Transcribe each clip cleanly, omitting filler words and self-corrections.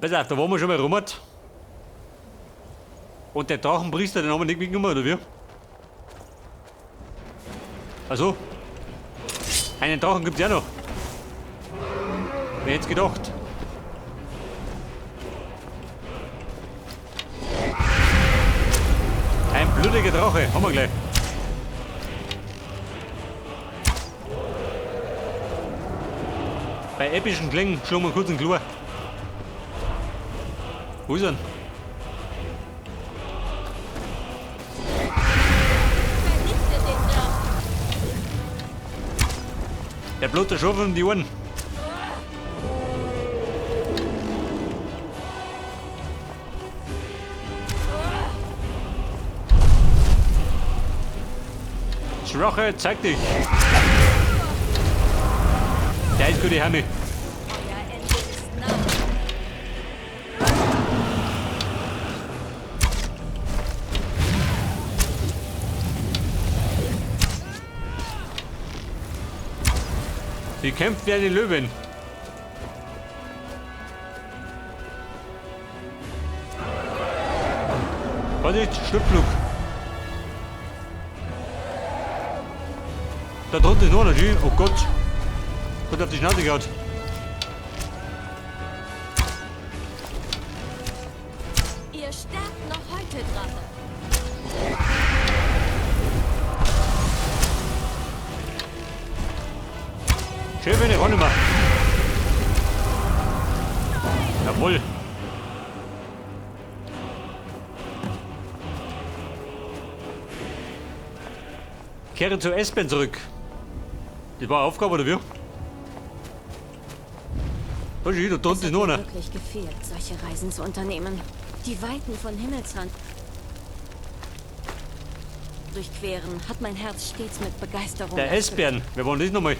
Pass auf, da waren wir schon mal rum. Und der Drachenpriester, den haben wir nicht mitgenommen, oder wie? Also, einen Drachen gibt's ja noch. Wer hätte gedacht? Ein blutiger Drache, haben wir gleich. Bei epischen Klängen schlagen wir kurz einen Chlor. Wo ist er denn? Vernichtet den Drachen. Der blutet schon von die Ohren. Schwache, zeig dich! Der ist gute Hermi. Euer Ende ist nah. Sie kämpft wie eine Löwin. Vorsicht, Sturzflug. Da drunter ist noch einer, oh Gott. Hat auf die Schnauze gehauen. Ihr sterbt noch heute, Drache. Schön, wenn ich auch nicht mehr. Jawohl. Kehre zu Espen zurück. Das war eine Aufgabe, oder wie? Da ist da drunter Es ist hat noch mir einer. wirklich gefehlt, solche Reisen zu unternehmen. Die Weiten von Himmelsrand durchqueren, hat mein Herz stets mit Begeisterung Der erfüllt. Esbären. Wer war denn das nochmal?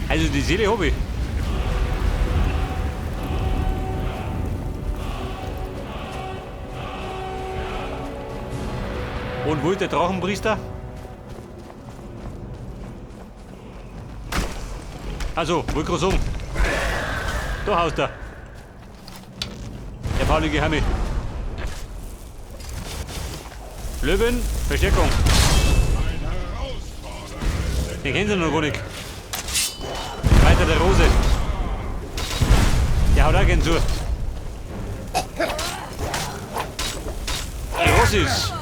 Also die Seele habe ich. Und wo ist der Drachenpriester? Also, wollte gerade sagen. Da haust er. Der faulige Hermi. Löwen, Verstärkung. Den kennen sie noch gar nicht. Weiter der Rose. Der haut auch gern zu. Die Rose ist.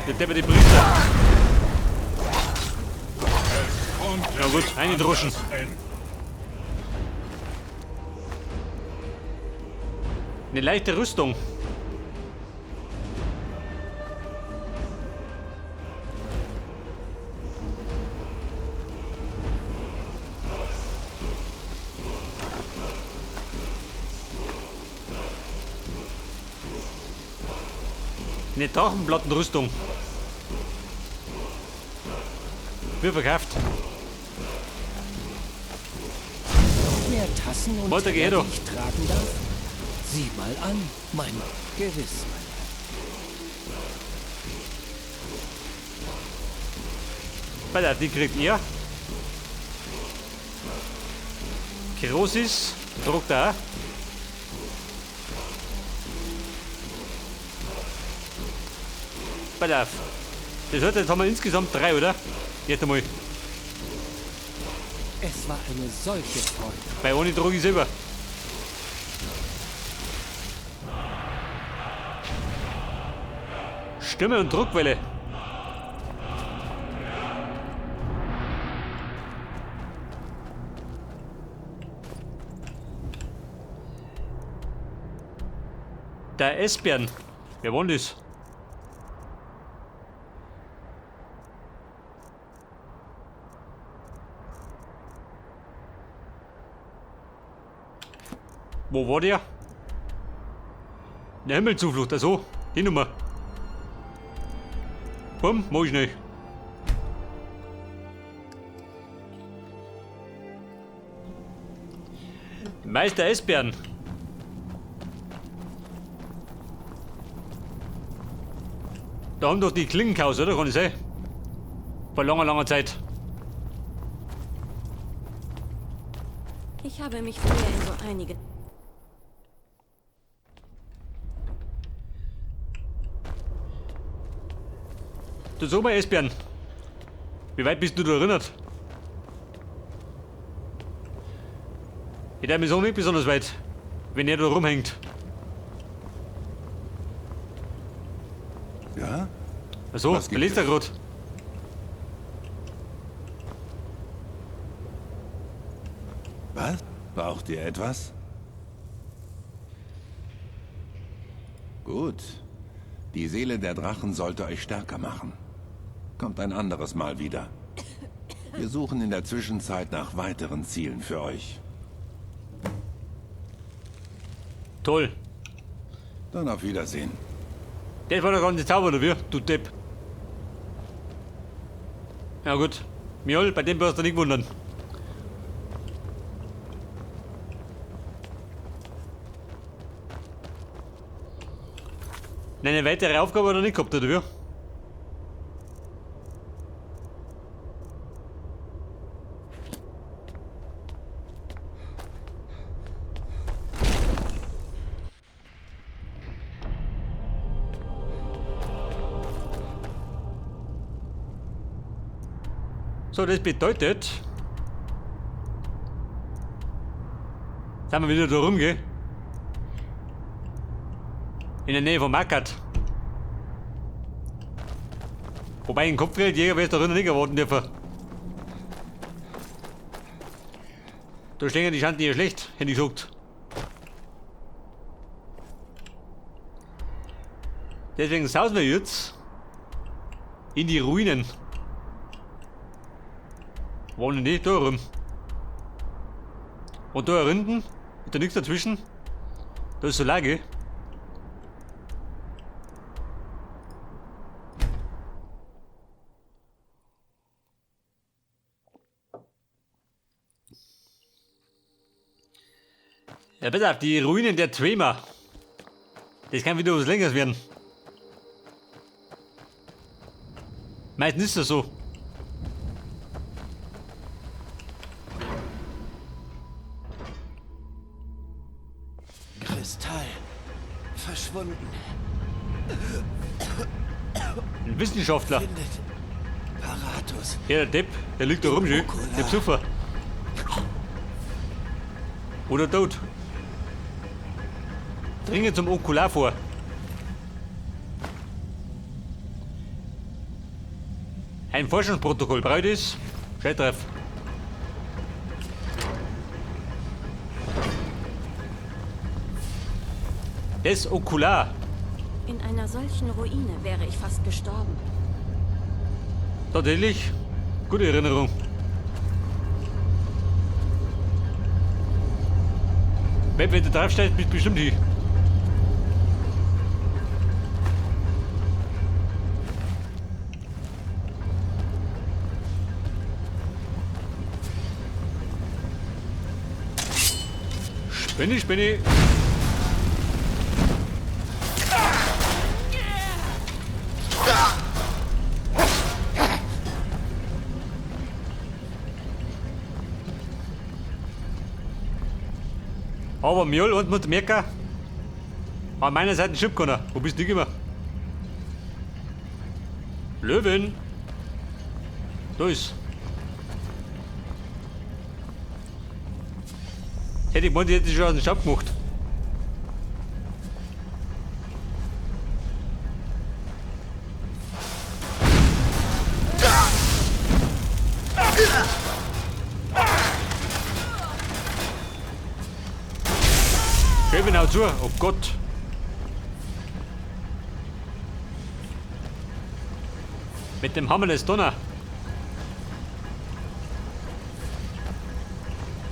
Der Deppe, die Priester. Ja gut, eine Droschen. Eine leichte Rüstung. Eine Drachenplattenrüstung. Wird verkauft. Mehr Tassen und Weiter Teller, geht doch. die ich tragen darf? Sieh mal an, mein Gewiss, mein Herr. Bei der, die kriegt ihr. Kerosis, druckt er auch. Pass auf. Das heißt, jetzt haben wir insgesamt 3, oder? Jetzt einmal. Es war eine solche Freude. Weil ohne Droge ich selber. Stimme und Druckwelle. Der Esbern. Wer war denn das? Wo war der? Der Himmelzuflucht, also, die Nummer. Komm, mach ich nicht. Meister Esbern. Da haben doch die Klingenkaus, oder? Kann ich sein? Vor langer, langer Zeit. Ich habe mich früher in so einige. Du sag mal, Esbjörn. Wie weit bist du da erinnert? Ich darf mich so nicht besonders weit, wenn er da rumhängt. Ja? Ach so, Was der gibt liest er es? grad. Was? Braucht ihr etwas? Gut. Die Seele der Drachen sollte euch stärker machen. Kommt ein anderes Mal wieder. Wir suchen in der Zwischenzeit nach weiteren Zielen für euch. Toll. Dann auf Wiedersehen. Das war der ganze Zauber, oder wie? Du Depp. Ja gut. Mjol, bei dem wirst du nicht wundern. Nein, eine weitere Aufgabe hat er nicht gehabt, oder wie? So, das bedeutet, sind wir wieder da rum, gell? In der Nähe von Markarth. Wobei ein Kopfgeldjäger wäre es da drinnen nicht erwarten dürfen. Da stehen die Schanden ja schlecht, hätte ich gesagt. Deswegen sausen wir jetzt in die Ruinen. Wollen die da rum? Und da hinten, ist da nichts dazwischen? Da ist so Lage. Ja, pass auf, die Ruinen der Dwemer. Das kann wieder was Längeres werden. Meistens ist das so. Kristall. Verschwunden. Ein Wissenschaftler. Findet. Paratus. Ja, der Depp, der liegt da rum, schön. Der Psuffer. Oder tot. Dringe zum Okular vor. Ein Forschungsprotokoll braucht es. Scheiß drauf. Das Okular. In einer solchen Ruine wäre ich fast gestorben. Tatsächlich. Gute Erinnerung. Wenn du draufsteigst, bist du bestimmt hier. Spinne, Spinne. Aber Mjol und muss merken, an meiner Seite schiebt keiner. Wo bist du gekommen? Löwen! Da ist. Hätte ich gemeint, die hätte ich schon aus dem Staub gemacht. Löwen, hau zu! Oh Gott! Mit dem Hammer des Donner.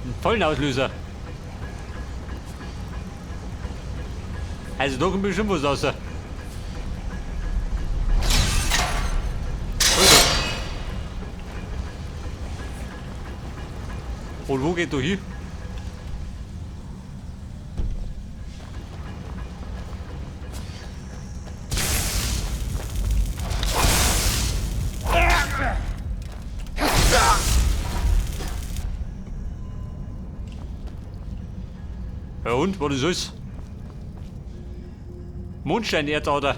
Einen tollen Auslöser. Also da kommt bestimmt was raus. Und wo geht du hin? Und, was das ist? Mondsteinerzader.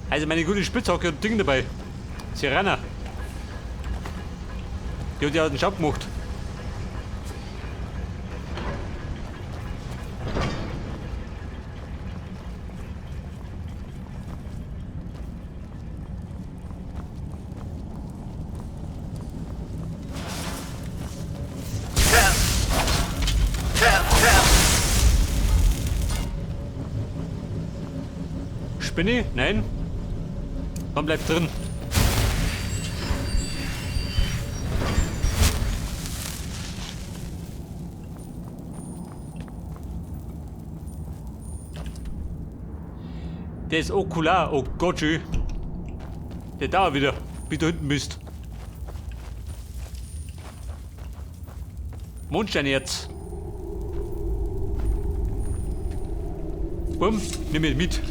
Also meine gute Spitzhacke und Ding dabei. Sirana. Die hat ja den Schaub gemacht. Spinne? Nein. Komm, bleib drin. Der ist Okular. Oh Gott, schön. Der da wieder, wie du hinten bist. Mondstein jetzt. Bumm, nimm ihn mit.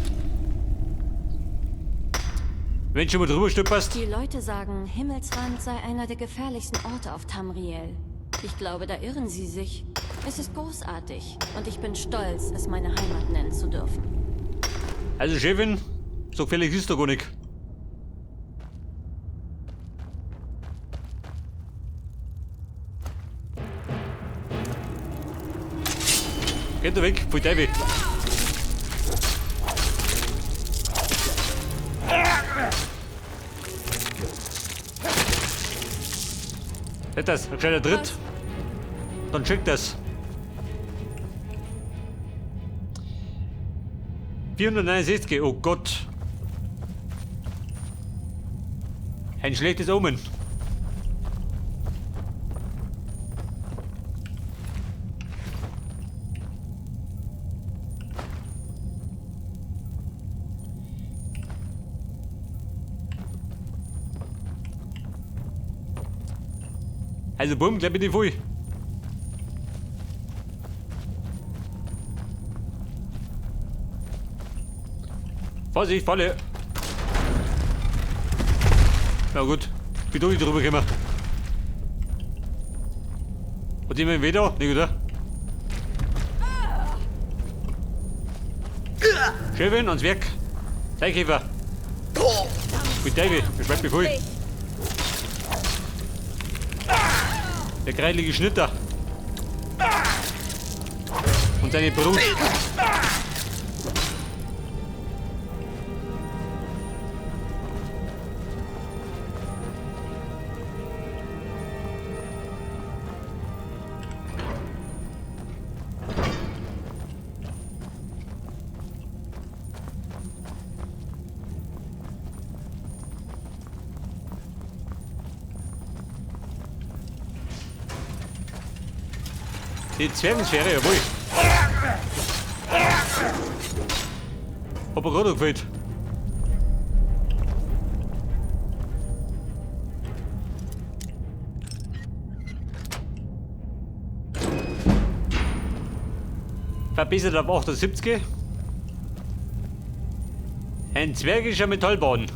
Wenn du schon mal drüber stolperst. Die Leute sagen, Himmelsrand sei einer der gefährlichsten Orte auf Tamriel. Ich glaube, da irren sie sich. Es ist großartig und ich bin stolz, es meine Heimat nennen zu dürfen. Also Chefin, so gefährlich ist doch gar nicht. Geht da weg, voll Teufel. Das, ein kleiner Tritt. Dann schickt das. 469, oh Gott. Ein schlechtes Omen. Also bumm, gleich bin ich voll. Vorsicht, Falle. Na gut, bin doch nicht drüber gekommen. Und jemand wieder? Nicht, oder? Schön, ans Werk. Zeigkäfer. Mit David, das schmeckt mir voll. Der kreilige Schnitter. Und seine Brut. Die Zwergensphäre, jawohl. Hat mir gerade gefällt. Verbessert auf 78. Ein zwergischer Metallbahn.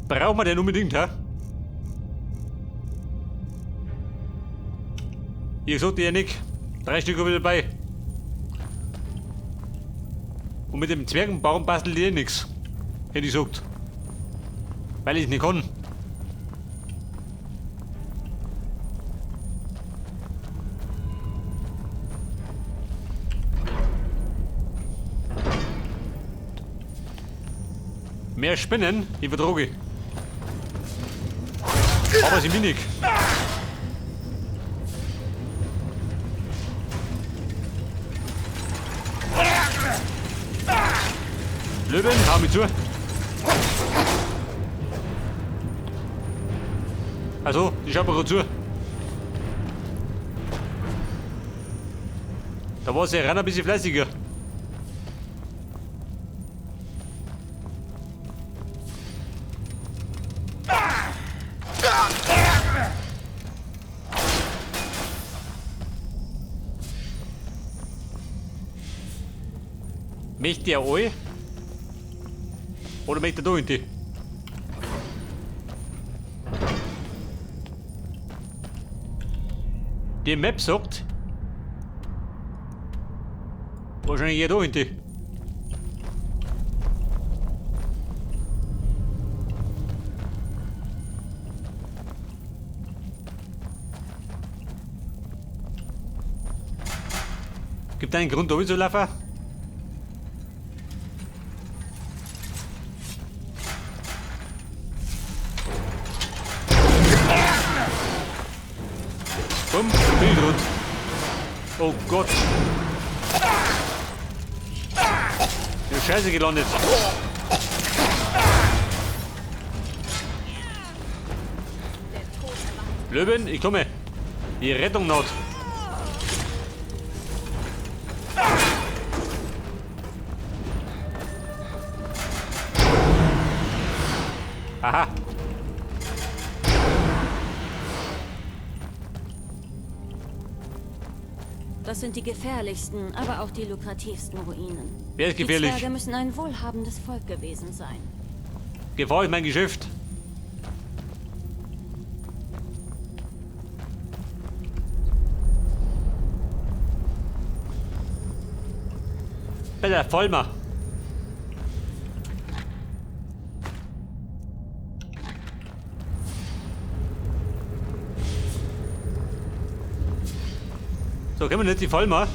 Brauchen wir den unbedingt, hä? Ich sagte ja nicht. 3 Stück habe ich dabei. Und mit dem Zwergenbaum bastelt ich eh nix. Hätte ich gesagt. Weil ich nicht kann. Mehr Spinnen, ich vertroge. Aber sie minig. Löwen, hau mich zu. Also, die schaut mir gerade zu. Da war sie ran ein bisschen fleißiger. Möchte er alle? Oder möchte er da in die? Die Map sagt, wahrscheinlich eher da in die. Gibt einen Grund, da zu laufen? Komm, bin ich rund. Oh Gott. Ich hab Scheiße gelandet. Löwen, ich komme. Die Rettung naht. Aha. Das sind die gefährlichsten, aber auch die lukrativsten Ruinen. Wer ist gefährlich? Die Zwerge müssen ein wohlhabendes Volk gewesen sein. Gefahr ist mein Geschäft. Bitte, Vollmer. So, können wir nicht die Vollmer?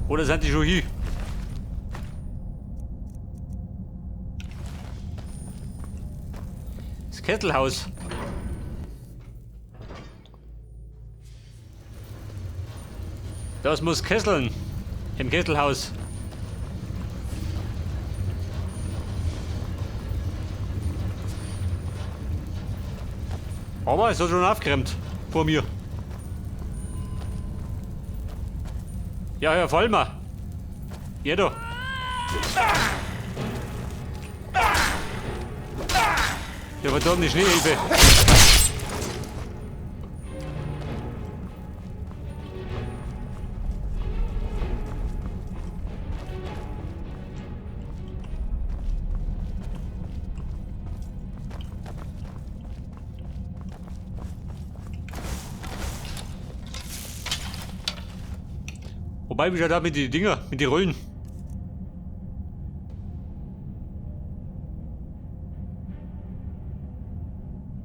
Oder sind die schon hier? Das Kesselhaus. Das muss kesseln. Im Kesselhaus. Aber es hat schon aufgeräumt. Vor mir. Ja, Herr Vollmer. Ja, da. Ja, aber da die Schneehilfe. Wobei, wie schaut da mit den Dinger, mit den Rollen?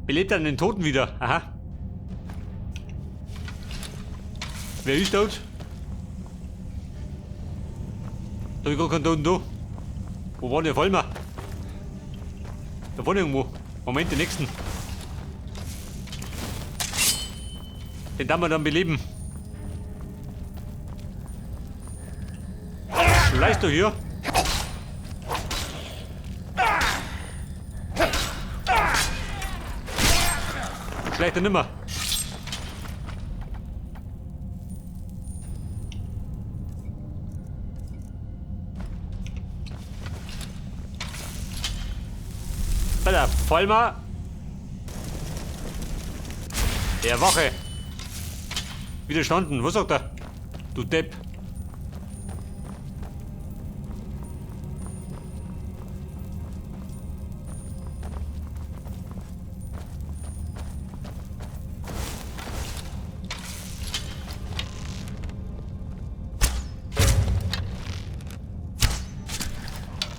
Belebt dann den Toten wieder. Aha. Wer ist tot? Da hab ich gar keinen Toten da. Wo war der Vollmer? Da vorne irgendwo. Moment, den nächsten. Den darf man dann beleben. Schleichst du hier? Schleicht er nimmer. Alter, Vollmer. Der Wache. Widerstanden. Was sagt er? Du Depp.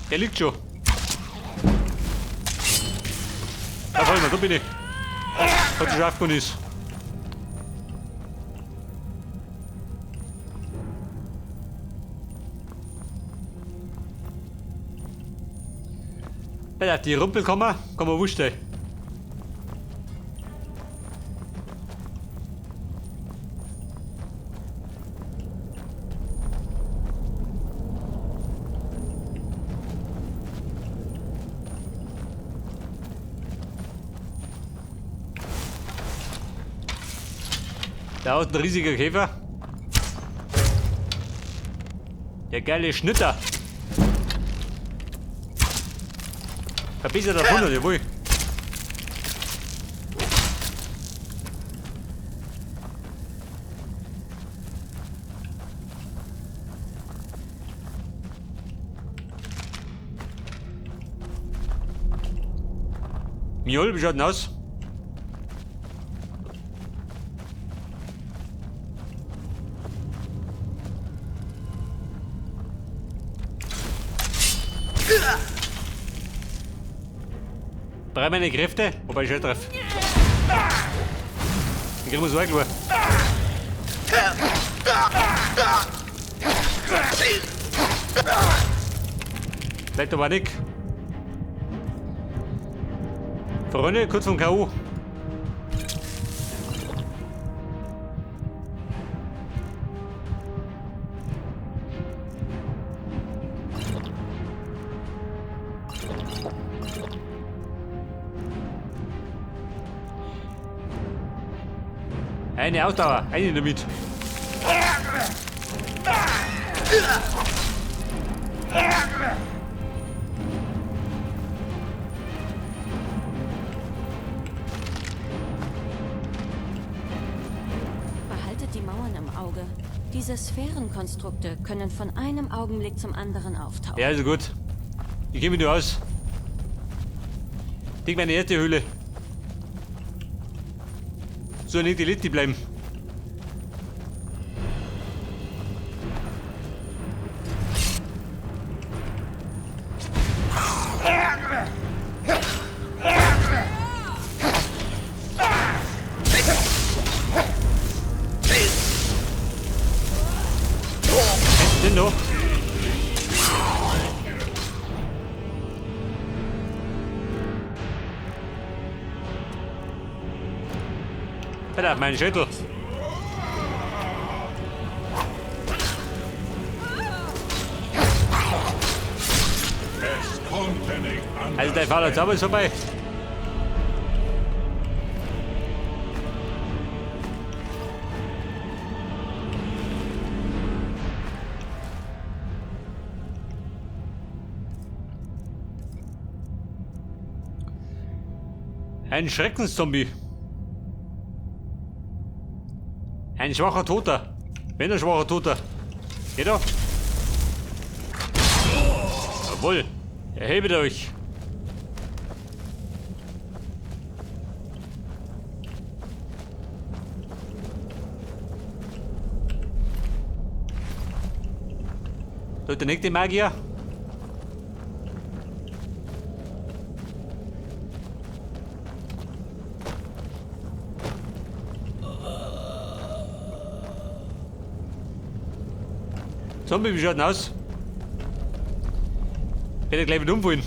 Der liegt schon. Da voll, da bin ich. Hat sich aufgegangen ist. Alter, die Rumpel kommen, kann man wurscht sein. Da ist ein riesiger Käfer. Der geile Schnitter. Verbessert auf 100, jawohl. Mjol, wie schaut denn aus? Drei meine Kräfte, wobei ich schon treffe. Dann kriegen wir so klar. Bleibt aber nicht. Freunde, kurz vom K.O. Eine Ausdauer, eine damit. Behaltet die Mauern im Auge. Diese Sphärenkonstrukte können von einem Augenblick zum anderen auftauchen. Ja, also gut. Ich gehe mir nur aus. Ich meine erste Höhle. So nicht die Litti bleiben. Denn noch? Alter, mein Schädel. Es konnte nicht anders. Also dein Vater Zauber ist vorbei. Ein Schreckenszombie. Ein schwacher Toter. Wenn ein schwacher Toter. Geht doch. Jawohl. Erhebet euch. Da ist der nächste Magier. Zombie, wie schaut denn aus? Hätte gleich wieder umfallen.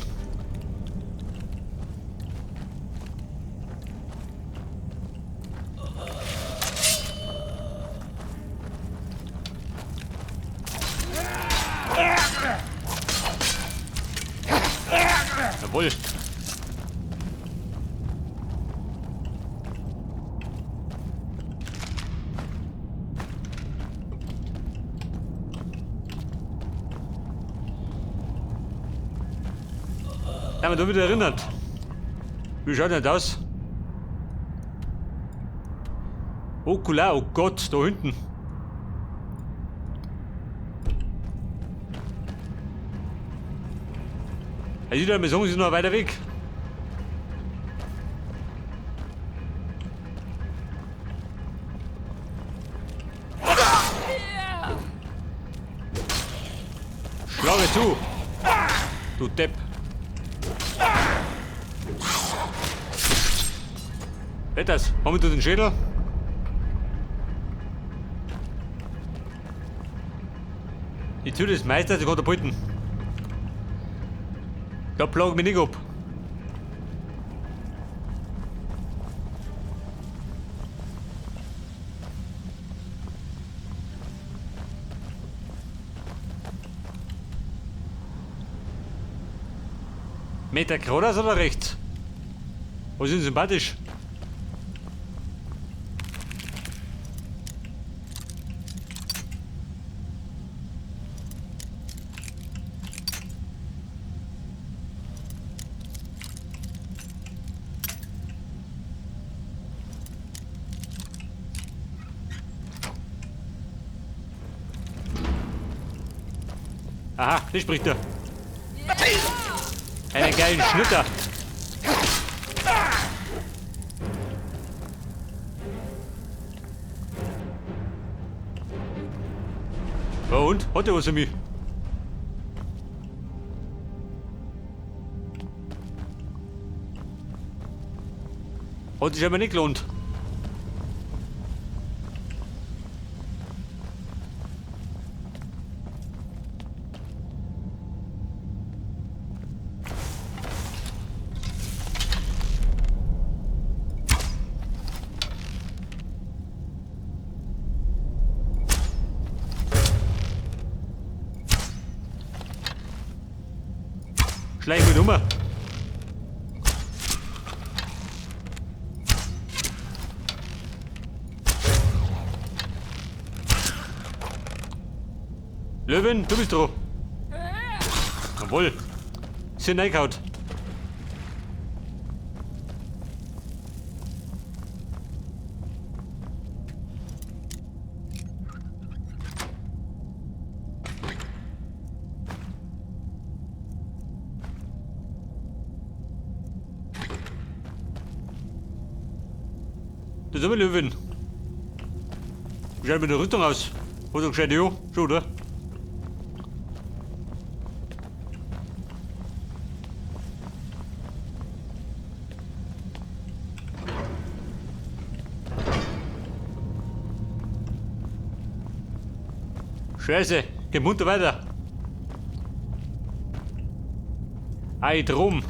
Jawohl. Ja, mich da wieder erinnert. Wie schaut denn das aus? Okular, oh Gott, da hinten. Also ich würde mal sagen, es ist noch weiter weg. Schlage zu! Du Depp! Das, haben wir da den Schädel? Die Tür des Meisters, die Katapulten. Da plag ich mich nicht ab. Meter geradeaus oder rechts? Was ist denn sympathisch? Aha, das spricht er. Einen geilen Schnitter. Ja und? Hat er was für mich? Hat sich aber nicht gelohnt. Schleich mit um. Löwin, du bist dran. Jawohl. Sind reingehauen. Das ist aber Löwin. Wie schaut mit der Rüstung aus? Hat er gescheit, ja? Schon, oder? Scheiße, geh munter weiter. Ei, drum.